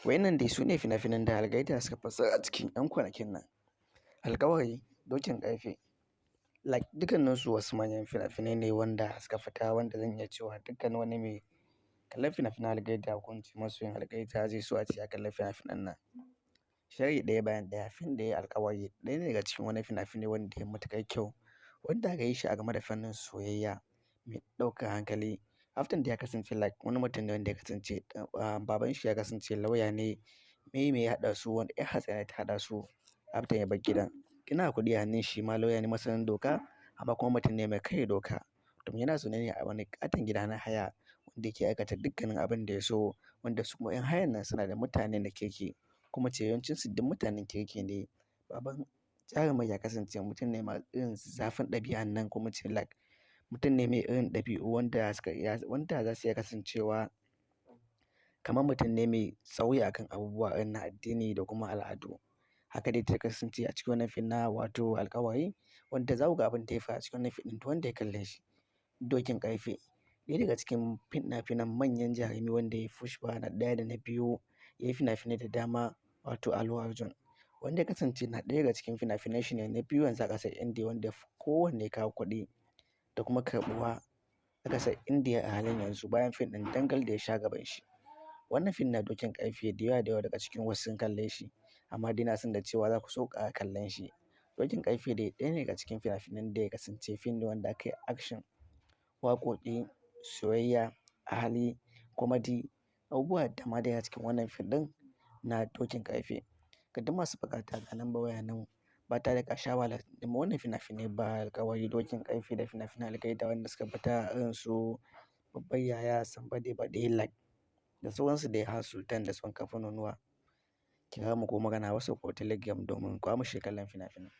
Waɗannan dai su ne fina-finan da Algaita suka fassara a cikin 'yan kwanakin nan. Alƙawari, Dokin Ƙarfe, like dukkaninsu wasu manyan fina-finai ne wanda suka fita, wanda zan iya cewa dukkan wani mai kallon fina-finan Algaita ko in ce masoyin Algaita zai so a ce ya kalli fina-finan nan. Sharhi ɗaya bayan ɗaya, fim ɗaya Alƙawari ɗaya ne daga cikin wani fina-finai wanda ya matuƙar kyau, wanda aka yi shi a game da fannin soyayya mai ɗaukar hankali. After da ya kasance like wani mutum ne wanda ya kasance baban shi ya kasance lauya ne, me me ya haɗa su, wani ƴar hatsaniya ta haɗa su, After ya bar gidan. Yana kuɗi a hannun shi ma lauya ne masanin doka, amma kuma mutum ne mai karya doka. Domin yana zaune ne a wani ƙaton gida na haya wanda yake aikata dukkanin abin da ya so, wanda su kuma 'yan hayan nan suna da mutane na kirki, kuma ce yawancinsu duk mutanen kirki ne. Baban jarumar ya kasance mutum ne mai irin zafin ɗabi'an nan, kuma ce like mutum ne mai irin ɗabi'u wanda suka wanda za su iya kasancewa kamar mutum ne mai tsauri akan abubuwa irin na addini da kuma al'adu. Haka dai ta kasance a cikin wannan fim na wato Alƙawari, wanda za ku ga abin da ya faru a cikin wannan fim ɗin duk wanda ya kalle shi. Dokin Ƙarfe ɗaya daga cikin fina-finan manyan jarumai wanda ya yi Pushpa na ɗaya da na biyu, ya yi fina-finai da dama, wato Allu Arjun, wanda ya kasance na ɗaya daga cikin fina-finan shi ne na biyu yanzu a ƙasar Indiya wanda ya fi kowanne kawo kuɗi da kuma karɓuwa a ƙasar Indiya a halin yanzu, bayan fim ɗin Dangal da ya sha gaban shi. Wannan fim na Dokin Ƙarfe, da yawa da yawa daga cikin wasu sun kalle shi, amma dai na san da cewa za ku so ƙara kallon shi. Dokin Ƙarfe dai ɗaya ne daga cikin fina-finan da ya kasance fim ne wanda aka yi action, waƙoƙi, soyayya, hali, comedy, abubuwa da dama dai a cikin wannan fim ɗin na Dokin Ƙarfe. Ga duk masu buƙata, ga lambar waya nan, ba tare da ka sha wahala neman wannan fina-finai ba: Alƙawari, Dokin Ƙarfe da fina-finan Algaita wanda suka fita irin su Babbar Yaya, Somebody Baɗi, like da sauransu dai, har Sultan da sauran kamfanonuwa. Kira mu ko magana WhatsApp ko Telegram domin ku amshe kallon fina-finan.